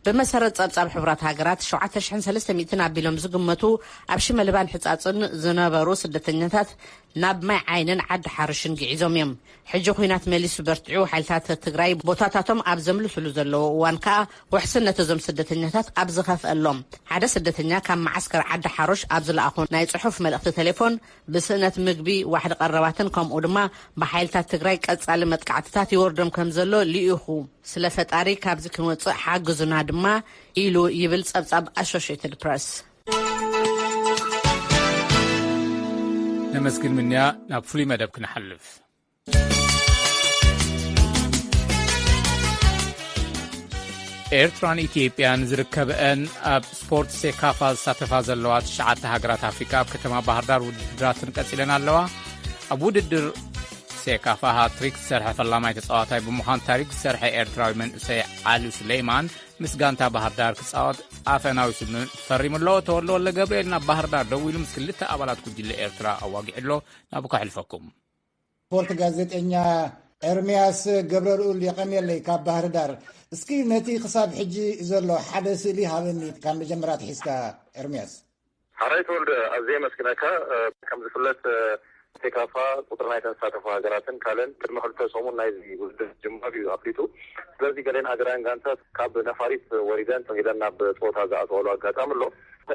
ብመሰረት ጸብጻብ ሕቡራት ሃገራት፣ ሸውዓተ ሽሕን ሰለስተ ሚእትን ኣቢሎም ዝግመቱ ኣብ ሽመልባን ሕጻጽን ዝነበሩ ስደተኛታት ናብ ማይ ዓይንን ዓዲ ሓርሽን ግዒዞም እዮም። ሕጂ ኲናት መሊሱ በርቲዑ፣ ሓይልታት ትግራይ ቦታታቶም ኣብ ዘምልሱሉ ዘለዉ እዋን ከኣ፣ ውሕስነት እዞም ስደተኛታት ኣብ ዝኸፍአሎም፣ ሓደ ስደተኛ ካብ መዓስከር ዓዲ ሓሮሽ ኣብ ዝለኣኾ ናይ ጽሑፍ መልእኽቲ ቴሌፎን፣ ብስእነት ምግቢ፣ ዋሕዲ ቀረባትን ከምኡ ድማ ብሓይልታት ትግራይ ቀጻሊ መጥቃዕትታት ይወርዶም ከም ዘሎ ልኢኹ ስለ ፈጣሪ ካብዚ ክንወጽእ ሓግዙና ድማ ኢሉ ይብል ጸብጻብ ኣሶሽየትድ ፕረስ። ነመስግን ምንያ። ናብ ፍሉይ መደብ ክንሓልፍ። ኤርትራን ኢትዮጵያን ዝርከበአን ኣብ ስፖርት ሴካፋ ዝሳተፋ ዘለዋ ትሽዓተ ሃገራት ኣፍሪቃ ኣብ ከተማ ባህር ዳር ውድድራትን ቀጺለን ኣለዋ። ኣብ ውድድር ሴካፋ ሃትሪክ ዝሰርሐ ፈላማይ ተጻዋታይ ብምዃን ታሪክ ዝሰርሐ ኤርትራዊ መንእሰይ ዓሊ ሱሌይማን ምስ ጋንታ ባህር ዳር ክጻወት ኣፈናዊ ስምምዕ ፈሪሙ ኣሎ። ተወልደ ወልደ ገብርኤል ናብ ባህር ዳር ደዊሉ ምስ ክልተ ኣባላት ጉጅለ ኤርትራ ኣዋጊዑ ኣሎ። ናብኡ ከሕልፈኩም። ስፖርት ጋዜጠኛ ኤርምያስ ገብረልኡል የቐንየለይ ካብ ባህር ዳር። እስኪ ነቲ ክሳብ ሕጂ ዘሎ ሓደ ስእሊ ሃበኒ ካብ መጀመርያ ኣትሒዝካ ኤርምያስ። ሓራይ ተወልደ፣ ኣዝየ የመስግነካ። እ፣ ከም ዝፍለጥ፣ እ፣ ሴካፋ ቁጽሪ ናይ ተሳተፉ ሃገራትን ካልእን ቅድሚ ክልተ ሰሙን ናይዚ ውድድር ጅማር እዩ ኣፍሊጡ። ስለዚ ገሌን ሃገራውያን ጋንታት ካብ ነፋሪት ወሪደን ተኺለን ናብ ጸወታ ዝኣተዋሉ ኣጋጣሚ ኣሎ።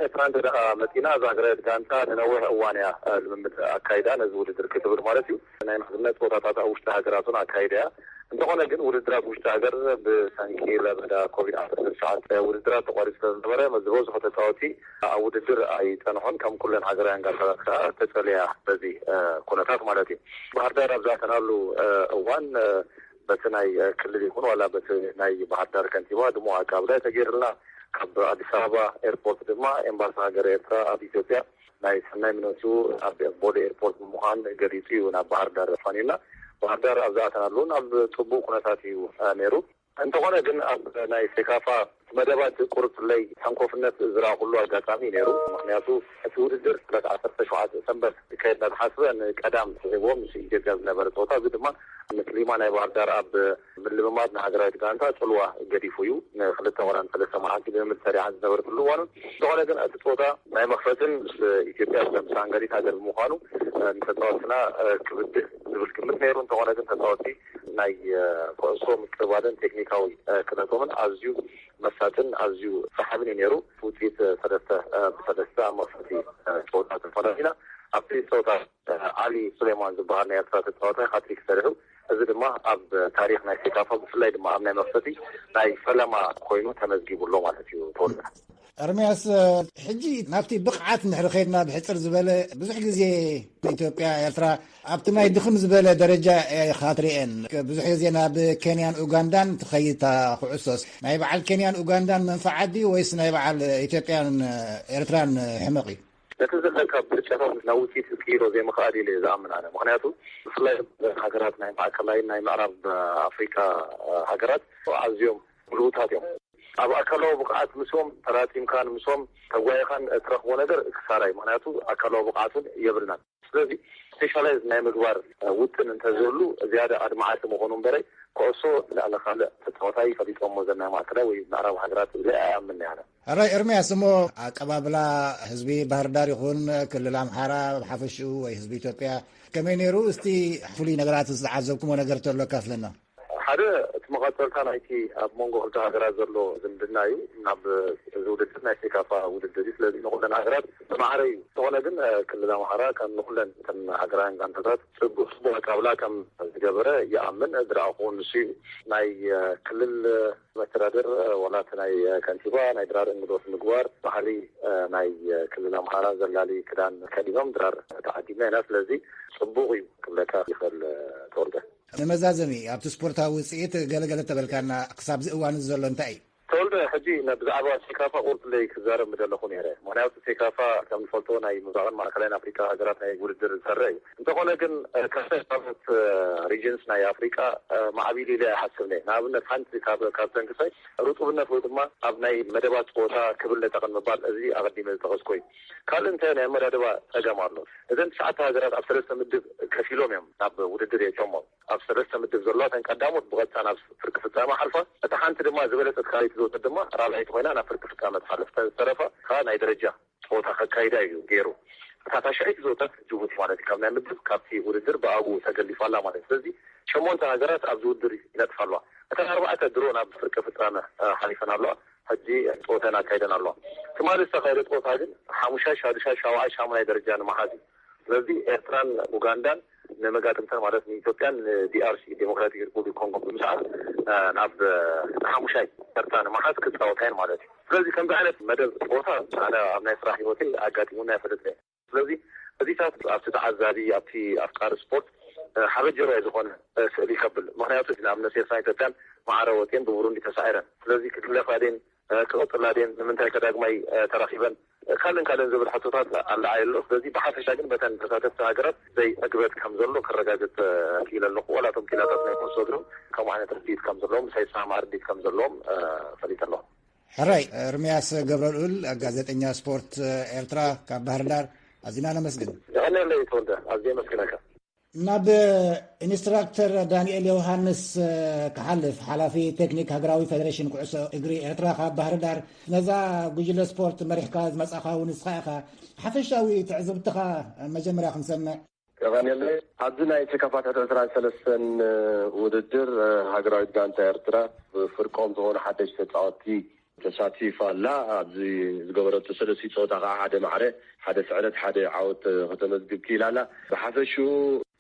ኤርትራ እንተ ደኣ መጺና፣ እዛ ሃገራዊት ጋንታ ንነዊሕ እዋን እያ፣ እ፣ ልምምድ ኣካይዳ ነዚ ውድድር ክትብል ማለት እዩ። ናይ ምሕዝነት ጸወታታት ኣብ ውሽጢ ሃገራት እውን ኣካይዳ እያ። እንተኾነ ግን ውድድራት ውሽጢ ሃገር ብሰንኪ ለበዳ ኮቪድ ዓሰርተ ትሽዓተ ውድድራት ተቋሪጹ ስለዝነበረ ዝበዝሑ ተጻወቲ ኣብ ውድድር ኣይጸንሑን። ከም ኩለን ሃገራውያን ጋንታታት ከኣ ተጸልያ በዚ ኩነታት ማለት እዩ። ባህርዳር ኣብ ዝኣተናሉ እዋን በቲ ናይ ክልል ይኹን ዋላ በቲ ናይ ባህርዳር ከንቲባ ድሙቕ ኣቀባብላ ተገይሩልና። ካብ ኣዲስ ኣበባ ኤርፖርት ድማ ኤምባሲ ሃገር ኤርትራ ኣብ ኢትዮጵያ ናይ ሰናይ ምነቱ ኣብ ቦሌ ኤርፖርት ብምዃን ገሊጹ እዩ ናብ ባህርዳር ኣፋንዩና። ባህርዳር ኣብ ዝኣተናሉ ኣብ ጽቡቕ ኩነታት እዩ ነይሩ። እንተኾነ ግን ኣብ ናይ ሴካፋ መደባት ቁሩብ ፍለይ ሰንኮፍነት ዝረኣኹሉ ኣጋጣሚ እዩ ነይሩ። ምኽንያቱ እቲ ውድድር ዕለት ዓሰርተ ሸውዓተ ሰንበት ክካየድ እናተሓስበ ንቀዳም ስዒብዎ ምስ ኢትዮጵያ ዝነበረ ጸወታ፣ እዚ ድማ ንክሊማ ናይ ባህርዳር ኣብ ምልምማድ ንሃገራዊት ጋንታ ጽልዋ ገዲፉ እዩ። ንክልተ ወላ ንሰለስተ መዓልቲ ልምምድ ሰሪዓ ዝነበረትሉ እዋን፣ እንተኾነ ግን እቲ ጸወታ ናይ መኽፈትን ምስ ኢትዮጵያ ምስ ሃንጋሪት ሃገር ብምዃኑ ንተጻወትና ክብድህ ዝብል ግምት ነይሩ። እንተኾነ ግን ተጻወቲ ናይ ኩዕሶ ምቅርባልን ቴክኒካዊ ክእለቶምን ኣዝዩ መሳጥን ኣዝዩ ሰሓብን እዩ ነይሩ። ውፅኢት ሰለስተ ብሰለስተ ኣብ መኽፈቲ ፀወታ ተፈራሪና። ኣብቲ ፀወታ ዓሊ ሱሌማን ዝበሃል ናይ ኤርትራ ተፃዋታይ ሃትሪክ ሰሪሑ፣ እዚ ድማ ኣብ ታሪክ ናይ ሴካፋ ብፍላይ ድማ ኣብ ናይ መኽፈቲ ናይ ፈለማ ኮይኑ ተመዝጊቡ ኣሎ ማለት እዩ። ተወልደ። ኤርምያስ፣ ሕጂ ናብቲ ብቕዓት እንድሕሪ ኸይድና፣ ብሕጽር ዝበለ ብዙሕ ግዜ ኢትዮጵያ፣ ኤርትራ ኣብቲ ናይ ድኽም ዝበለ ደረጃ እየ ኻትሪኤን። ብዙሕ ግዜ ናብ ኬንያን ኡጋንዳን ትኸይድ እታ ኩዕሶስ። ናይ በዓል ኬንያን ኡጋንዳን መንፈዓት ድዩ ወይስ ናይ በዓል ኢትዮጵያን ኤርትራን ሕመቕ እዩ? ነቲ ዘለካ ብልጫታት ናብ ውፅኢት ክትቅይሮ ዘይምኽኣል ኢለ እየ ዝኣምን ኣነ። ምኽንያቱ ብፍላይ ሃገራት ናይ ማእከላይን ናይ ምዕራብ ኣፍሪቃ ሃገራት ኣዝዮም ጉልቡታት እዮም። ኣብ ኣካላዊ ብቕዓት ምስኦም ተራቲምካን ምስኦም ተጓይኻን እትረኽቦ ነገር ክሳራ እዩ። ምኽንያቱ ኣካላዊ ብቕዓት እውን የብልናን። ስለዚ ስፔሻላይዝ ናይ ምግባር ውጥን እንተዝህሉ ዝያዳ ኣድማዓቲ ምኾኑ እምበረ፣ ኩዕሶ ልዕሊ ካልእ ተፃወታይ ፈሊጦሞ ዘናይ ማእከላይ ወይ ምዕራብ ሃገራት ኢለ ኣይኣምን ኣነ። ሕራይ ኤርምያስ፣ እሞ ኣቀባብላ ህዝቢ ባህር ዳር ይኹን ክልል ኣምሓራ ብሓፈሽኡ ወይ ህዝቢ ኢትዮጵያ ከመይ ነይሩ? እስቲ ፍሉይ ነገራት ዝተዓዘብኩሞ ነገር ተሎ ኣካፍለና። ሓደ፣ እቲ መቐጸልታ ናይቲ ኣብ መንጎ ክልተ ሃገራት ዘሎ ዝምድና እዩ። ናብ እዚ ውድድር ናይ ሴካፋ ውድድር እዩ። ስለዚ ንኹለን ሃገራት ዝማዕረ እዩ። ዝኾነ ግን ክልል ኣምሓራ ከም ንኹለን እተን ሃገራውያን ጋንታታት ጽቡቕ፣ ጽቡቕ ኣቀባብላ ከም ዝገበረ ይኣምን። ዝረኣኹ ንሱ እዩ። ናይ ክልል መስተዳድር ዋላ እቲ ናይ ከንቲባ ናይ ድራር እንግዶት ምግባር፣ ባህሊ ናይ ክልል ኣምሓራ ዘላሊ ክዳን ከዲኖም ድራር ተዓዲምና ኢና። ስለዚ ጽቡቕ እዩ ክብለካ ይኽእል። ተወልደ። ንመዛዘሚ ኣብቲ ስፖርታዊ ውጽኢት ገለገለ ተበልካና፣ ክሳብ እዚ እዋን እዚ ዘሎ እንታይ እዩ? ተወልደ፣ ሕጂ ነ-፣ ብዛዕባ ሴካፋ ቁርጥለይ ክዛረብ ምደለኹ ነይረ። ምኽንያቱ ሴካፋ ከም ንፈልጦ ናይ ምብራቕን ማእከላይን ኣፍሪቃ ሃገራት ናይ ውድድር ዝሰርዕ እዩ። እንተኾነ ግን፣ እ፣ ካልኦት፣ እ፣ ሪጅንስ ናይ ኣፍሪቃ፣ እ፣ ማዕቢሉ ኢለ ኣይሓስብን እየ። ንኣብነት ሓንቲ ካብ፣ ካብ ተንክሳይ ርጡብነት ወይ ድማ ኣብ ናይ መደባት ጸወታ ክብል ነጠቐን ምባል፣ እዚ ኣቐዲመ ዝጠቐስኮ እዩ። ካልእ እንታይ ናይ ኣመዳድባ ጸገም ኣሎ። እዘን ትሽዓተ ሃገራት ኣብ ሰለስተ ምድብ ከፊሎም እዮም ናብ ውድድር የእትዮሞ። ኣብ ሰለስተ ምድብ ዘለዋ እተን ቀዳሞት ብቐጥታ ናብ ፍርቂ ፍጻመ ሓልፋ፣ እታ ሓንቲ ድማ ዝበለጸት ካልኣይቲ ዝወጸት ድማ ራብዐይቲ ኮይና ናብ ፍርቂ ፍጻመ ትሓልፍ። እተን ዝተረፋ ከኣ ናይ ደረጃ ጸወታ ከካይዳ እዩ ገይሩ። እታ ታሽዐይቲ ዝወጸት ጅቡቲ ማለት እዩ፣ ካብ ናይ ምድብ ካብቲ ውድድር ብኣግኡ ተገሊፋ ኣላ ማለት እዩ። ስለዚ ሸሞንተ ሃገራት ኣብዚ ውድድር ይነጥፋ ኣለዋ። እተን ኣርባዕተ ድሮ ናብ ፍርቂ ፍጻመ፣ እ፣ ሓሊፈን ኣለዋ። ሕጂ ጸወተን ኣካይደን ኣለዋ። ትማሊ ዝተኻየደ ጸወታ ግን ሓሙሻይ፣ ሻዱሻይ፣ ሻውዓይ፣ ሻሙናይ ደረጃ ንምሓዝ እዩ። ስለዚ ኤርትራን ኡጋንዳን ንመጋጥምተን ማለት ንኢትዮጵያን ንዲኣርሲ ዴሞክራቲክ ሪፑብሊክ ኮንጎ ብምስዓር፣ እ፣ ናብ፣ እ፣ ሓሙሻይ ተርታ ንምሓዝ ክጻወታ እየን ማለት እዩ። ስለዚ ከምዚ ዓይነት መደብ ጸወታ ኣነ ኣብ ናይ ስራሕ ህይወተይ ኣጋጢሙና ኣይፈልጥን። ስለዚ እዚታት ኣብቲ ተዓዛቢ፣ ኣብቲ ኣፍቃሪ ስፖርት፣ እ፣ ሓበጀርባይ ዝኾነ፣ እ፣ ስእሊ ከብል። ምኽንያቱ ንኣብነት ኤርትራን ኢትዮጵያን ማዕረ ወፅየን ብቡሩንዲ ተሳዒረን። ስለዚ ክግለፋ ድየን፣ እ፣ ክቕፅላ ድየን፣ ንምንታይ ከ ዳግማይ፣ እ፣ ተራኺበን፣ እ፣ ካልእን ካልእን ዝብል ሕቶታት ኣለዓይ ኣሎ። ስለዚ ብሓፈሻ ግን በተን ተሳተፍቲ ሃገራት ዘይ ዕግበት ከም ዘሎ ከረጋግፅ፣ እ፣ ክኢለ ኣለኹ። ዋላ እቶም ኪላታት ናይ ኩዕሶ እግሪ ከምኡ ዓይነት ርድኢት ከም ዘለዎም፣ ምሳይ ዝሰማማዕ ርድኢት ከም ዘለዎም፣ እ፣ ፈሊጠ ኣለኹ። ሕራይ ኤርምያስ ገብረልኡል፣ ጋዜጠኛ ስፖርት ኤርትራ ካብ ባህር ዳር፣ ኣዚና ነመስግን። የቐንየለይ ተወልደ፣ ኣዝየ የመስግነካ። ናብ ኢንስትራክተር ዳንኤል ዮሃንስ ክሓልፍ፣ ሓላፊ ቴክኒክ ሃገራዊ ፌደሬሽን ኩዕሶ እግሪ ኤርትራ ካብ ባህር ዳር፣ ነዛ ጉጅለ ስፖርት መሪሕካ ዝመጻኻ እውን ንስኻ ኢኻ። ሓፈሻዊ ትዕዝብትኻ መጀመርያ ክንሰምዕ። የቐንየለይ። ኣብዚ ናይ ሴካፋ ትሕቲ ዕስራን ሰለስተን ውድድር፣ ሃገራዊት ጋንታ ኤርትራ ብፍርቆም ዝኾኑ ሓደሽቲ ተጻወትቲ ተሳቲፋ ኣላ። ኣብዚ ዝገበረቶ ሰለስቲ ጸወታ ከኣ ሓደ ማዕረ፣ ሓደ ስዕረት፣ ሓደ ዓወት ከተመዝግብ ክኢላ ኣላ። ብሓፈሽኡ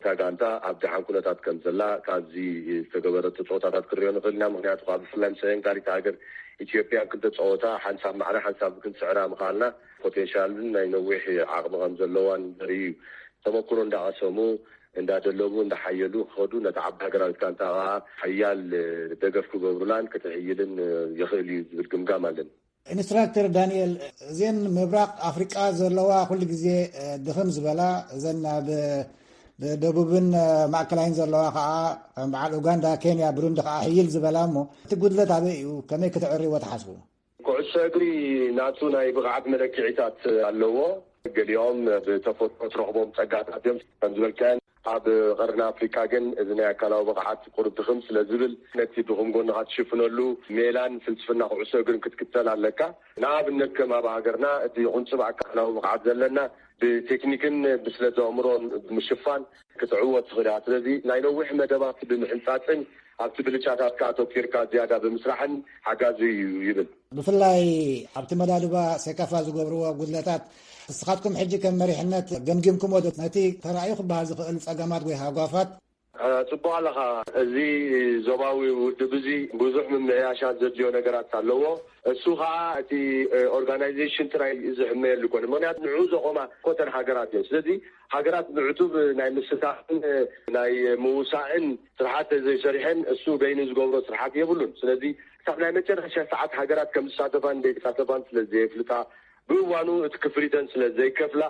እታ ጋንታ ኣብ ደሓን ኩነታት ከም ዘላ ካብዚ ዝተገበረቶ ፀወታታት ክንሪኦ ንኽእል ኢና። ምክንያቱ ካብ ብፍላይ ምስ ኣየንጋሪት ሃገር ኢትዮጵያ ክልተ ፀወታ ሓንሳብ ማዕረ ሓንሳብ ክንስዕራ ምኽኣልና ፖቴንሻልን ናይ ነዊሕ ዓቕሚ ከም ዘለዋን ዘርኢ እዩ። ተመክሮ እንዳቐሰሙ እንዳደለቡ እንዳሓየሉ ክኸዱ ነታ ዓባይ ሃገራዊት ጋንታ ከዓ ሓያል ደገፍ ክገብሩላን ክትሕይልን ይኽእል እዩ ዝብል ግምጋም ኣለኒ። ኢንስትራክተር ዳንኤል፣ እዘን ምብራቕ ኣፍሪቃ ዘለዋ ኩሉ ግዜ ድኽም ዝበላ እዘን ኣብ ደቡብን ማእከላይን ዘለዋ ከዓ ከም በዓል ኡጋንዳ፣ ኬንያ፣ ብሩንዲ ከዓ ሕይል ዝበላ እሞ እቲ ጉድለት ኣበይ እዩ? ከመይ ክትዕርይዎ ትሓስቡ? ኩዕሶ እግሪ ናቱ ናይ ብቕዓት መለክዒታት ኣለዎ። ገሊኦም ብተፈጥሮ ትረኽቦም ጸጋታት እዮም። ከም ዝበልካዮን ኣብ ቀርኒ ኣፍሪካ ግን እዚ ናይ ኣካላዊ ብቕዓት ቁሩብ ድኽም ስለ ዝብል ነቲ ድኹም ጎንኻ ትሽፍነሉ ሜላን ፍልስፍና ኩዕሶ እግርን ክትክተል ኣለካ። ንኣብነት ከም ኣብ ሃገርና እቲ ቁንጽብ ኣካላዊ ብቕዓት ዘለና ብቴክኒክን ብስለት ኣእምሮን ብምሽፋን ክትዕወት ትኽእል እያ። ስለዚ ናይ ነዊሕ መደባት ብምሕንጻጽን ኣብቲ ብልጫታትካ ኣተኲርካ ዝያዳ ብምስራሕን ሓጋዚ እዩ ይብል። ብፍላይ ኣብቲ መዳድባ ሴካፋ ዝገብርዎ ጉድለታት ንስኻትኩም ሕጂ ከም መሪሕነት ገምጊምኩሞ ዶ? ነቲ ተራእዩ ክበሃል ዝኽእል ጸገማት ወይ ሃጓፋት ጽቡቕ ኣለኻ። እዚ ዞባዊ ውድብ እዚ ብዙሕ ምምዕያሻት ዘድልዮ ነገራት ኣለዎ። እሱ ከዓ እቲ ኦርጋናይዜሽን ጥራይ ዝሕመየሉ ይኮነ። ምክንያቱ ንዑ ዘቆማ ኮተን ሃገራት እዮም። ስለዚ ሃገራት ብዕቱብ ናይ ምስታፍን ናይ ምውሳእን ስርሓት ዘይሰሪሐን እሱ በይኑ ዝገብሮ ስርሓት የብሉን። ስለዚ ክሳብ ናይ መጨረሻ ሰዓት ሃገራት ከም ዝሳተፋን ዘይተሳተፋን ስለ ዘየፍልጣ ብእዋኑ እቲ ክፍሊተን ስለ ዘይከፍላ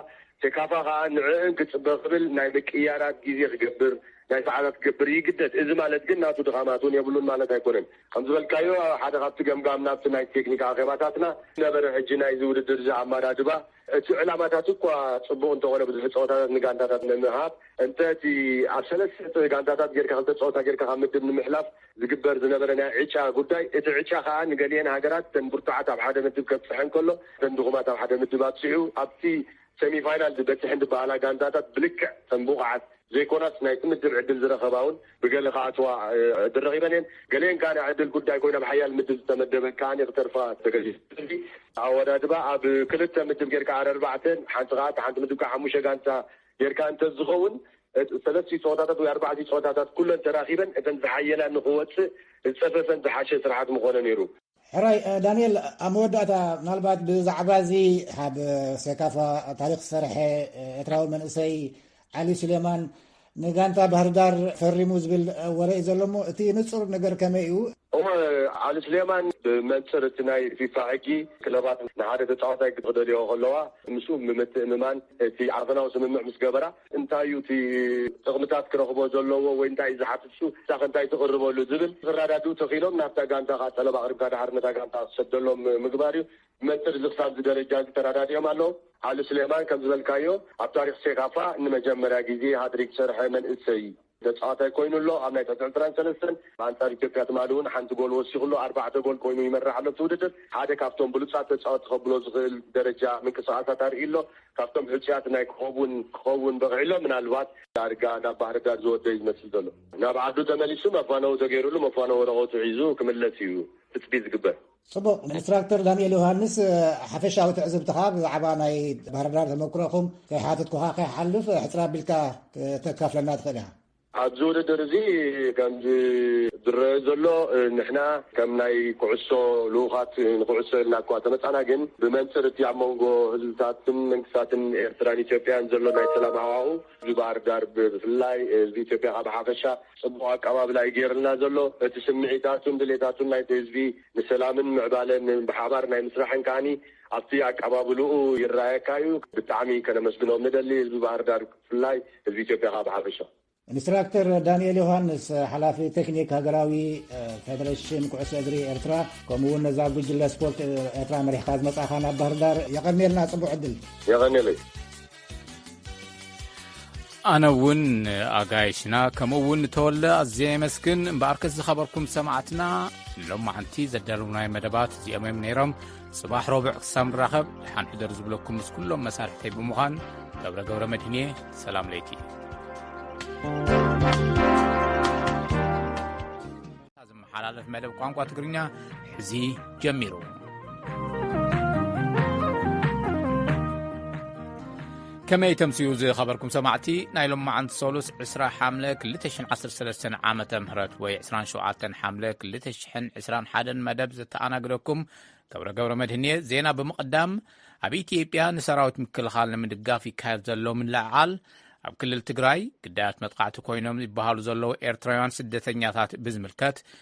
ሴካፋ ከዓ ንዕእን ክፅበ ክብል ናይ ምቅያራት ግዜ ክገብር ናይ ሰዓታት ክገብር ይግደድ። እዚ ማለት ግን ናቱ ድኻማት እውን የብሉን ማለት ኣይኮነን። ከም ዝበልካዮ ሓደ ካብቲ ገምጋም ናብቲ ናይ ቴክኒክ ኣኼባታትና ነበረ ሕጂ ናይዚ ውድድር እዚ ኣመዳድባ እቲ ዕላማታት እኳ ፅቡቕ እንተኾነ ብዙሕ ፀወታታት ንጋንታታት ንምሃብ እንተ እቲ ኣብ ሰለስተ ጋንታታት ጌርካ ክልተ ፀወታ ጌርካ ካብ ምድብ ንምሕላፍ ዝግበር ዝነበረ ናይ ዕጫ ጉዳይ እቲ ዕጫ ከዓ ንገሊአን ሃገራት ተን ብርቱዓት ኣብ ሓደ ምድብ ከብፅሐን ከሎ ተን ድኹማት ኣብ ሓደ ምድብ ኣብፅሑ ኣብቲ ሰሚፋይናል ዝበፅሐን ዝበሃላ ጋንታታት ብልክዕ ተን ብቑዓት ዘይኮናስ ናይ ትምድብ ዕድል ዝረኸባ እውን ብገለ ክኣትዋ ዕድል ረኺበን እየን። ገሊአን ከዓ ናይ ዕድል ጉዳይ ኮይና ብሓያል ምድብ ዝተመደበን ከዓ ክተርፋ ተገዲዱ። ስለዚ ኣወዳድባ ኣብ ክልተ ምድብ ጌርካ ኣረርባዕተን ሓንቲ ከዓ ሓንቲ ምድብ ከዓ ሓሙሽተ ጋንታ ጌርካ እንተዝኸውን ሰለስቲ ፀወታታት ወይ ኣርባዕቲ ፀወታታት ኩለን ተራኺበን እተን ዝሓየላ ንክወፅእ ዝፀፈፈን ዝሓሸ ስርሓት ምኾነ ነይሩ። ሕራይ ዳንኤል፣ ኣብ መወዳእታ ምናልባት ብዛዕባ እዚ ኣብ ሴካፋ ታሪክ ዝሰርሐ ኤርትራዊ መንእሰይ ዓሊ ሱሌማን ንጋንታ ባህርዳር ፈሪሙ ዝብል ወረ እዩ ዘሎ እሞ እቲ ንፁር ነገር ከመይ እዩ? እሞ ዓሊ ሱሌማን ብመንፅር እቲ ናይ ፊፋ ሕጊ ክለባት ንሓደ ተፃዋታይ ክደልዮ ከለዋ ምስኡ ብምትእምማን እቲ ዓፈናዊ ስምምዕ ምስ ገበራ እንታይ እዩ እቲ ጥቕምታት ክረኽቦ ዘለዎ ወይ እንታይ እዩ ዝሓትት እሱ እሳኸ እንታይ ትቕርበሉ ዝብል ክረዳድኡ ተኽኢሎም ናብታ ጋንታ ከዓ ጠለብ ኣቕሪብካ ድሓር ነታ ጋንታ ክሰደሎም ምግባር እዩ። ብመንፅር እዚ ክሳብ እዚ ደረጃ እዚ ተረዳዲኦም ኣለዉ። ዓሊ ስሌማን ከም ዝበልካዮ ኣብ ታሪክ ሴካፋ ንመጀመርያ ግዜ ሃትሪክ ዝሰርሐ መንእሰይ ተፃዋታይ ኮይኑ ኣሎ። ኣብ ናይ ትሕቲ ዕስራን ሰለስተን ብኣንፃር ኢትዮጵያ ትማሊ እውን ሓንቲ ጎል ወሲኹ ኣሎ። ኣርባዕተ ጎል ኮይኑ ይመርሕ ኣሎ እቲ ውድድር። ሓደ ካብቶም ብሉፃት ተፃወቲ ከብሎ ዝኽእል ደረጃ ምንቅስቃሳት ኣርኢ ኣሎ። ካብቶም ሕፁያት ናይ ክኸውን ክኸውን በቂዑ ኣሎ። ምናልባት ዳርጋ ናብ ባህርዳር ዝወደ እዩ ዝመስል ዘሎ። ናብ ዓዱ ተመሊሱ መፋነዊ ተገይሩሉ መፋነዊ ወረቐቱ ሒዙ ክምለስ እዩ ትፅቢት ዝግበር። ፅቡቕ። ኢንስትራክተር ዳንኤል ዮሃንስ፣ ሓፈሻዊ ትዕዝብትኻ ብዛዕባ ናይ ባህርዳር ተመክሮኹም ከይሓተትኩኻ ከይሓልፍ ሕፅር ኣቢልካ ከተካፍለና ትኽእል ኢኻ? ኣብዚ ውድድር እዚ ከም ዝረአ ዘሎ ንሕና ከም ናይ ኩዕሶ ልኡኻት ንኩዕሶ ኢልና እኳ ተመፃና ግን ብመንፅር እቲ ኣብ መንጎ ህዝብታትን መንግስታትን ኤርትራን ኢትዮጵያን ዘሎ ናይ ሰላም ሃዋሁ እዚ ባህር ዳር ብፍላይ ህዝቢ ኢትዮጵያ ካብ ሓፈሻ ፅቡቕ ኣቀባብላ እዩ ገይርልና ዘሎ። እቲ ስምዒታቱን ድሌታቱን ናይቲ ህዝቢ ንሰላምን ምዕባለን ብሓባር ናይ ምስራሕን ከዓኒ ኣብቲ ኣቀባብልኡ ይረኣየካ እዩ። ብጣዕሚ ከነመስግኖም ንደሊ ህዝቢ ባህር ዳር ብፍላይ ህዝቢ ኢትዮጵያ ከዓ ብሓፈሻ። ኢንስትራክተር ዳንኤል ዮሃንስ፣ ሓላፊ ቴክኒክ ሃገራዊ ፌደሬሽን ኩዕሶ እግሪ ኤርትራ፣ ከምኡ እውን ነዛ ጉጅለ ስፖርት ኤርትራ መሪሕካ ዝመጻኻ ናብ ባህርዳር የቐንየልና። ጽቡቕ ዕድል። የቐንየለይ። ኣነ እውን ኣጋይሽና ከምኡ እውን ተወለ ኣዝየ የመስግን። እምበኣርከስ ዝኸበርኩም ሰማዕትና ንሎማዓንቲ ዘዳለውናዮ መደባት እዚኦም እዮም ነይሮም። ጽባሕ ረቡዕ ክሳብ ንራኸብ ደሓን ሕደሩ ዝብለኩም ምስ ኩሎም መሳርሕተይ ብምዃን ገብረ ገብረ መድህንየ ሰላም ለይቲ። ዝመሓላለፍ መደብ ቋንቋ ትግርኛ ሕዚ ጀሚሩ። ከመይ ተምስዩ ዝኸበርኩም ሰማዕቲ፣ ናይ ሎማዓንቲ ሰሉስ ዕስራ ሓምለ ክልተ ሽሕን ዓሰርተ ሰለስተን ዓመተ ምህረት ወይ ዕስራን ሸውዓተን ሓምለ ክልተ ሽሕን ዕስራን ሓደን መደብ ዘተኣናግደኩም ገብረ ገብረ መድህን እየ። ዜና ብምቕዳም፣ ኣብ ኢትዮጵያ ንሰራዊት ምክልኻል ንምድጋፍ ይካየድ ዘሎ ምልዕዓል፣ ኣብ ክልል ትግራይ ግዳያት መጥቃዕቲ ኮይኖም ይበሃሉ ዘለዉ ኤርትራውያን ስደተኛታት ብዝምልከት፣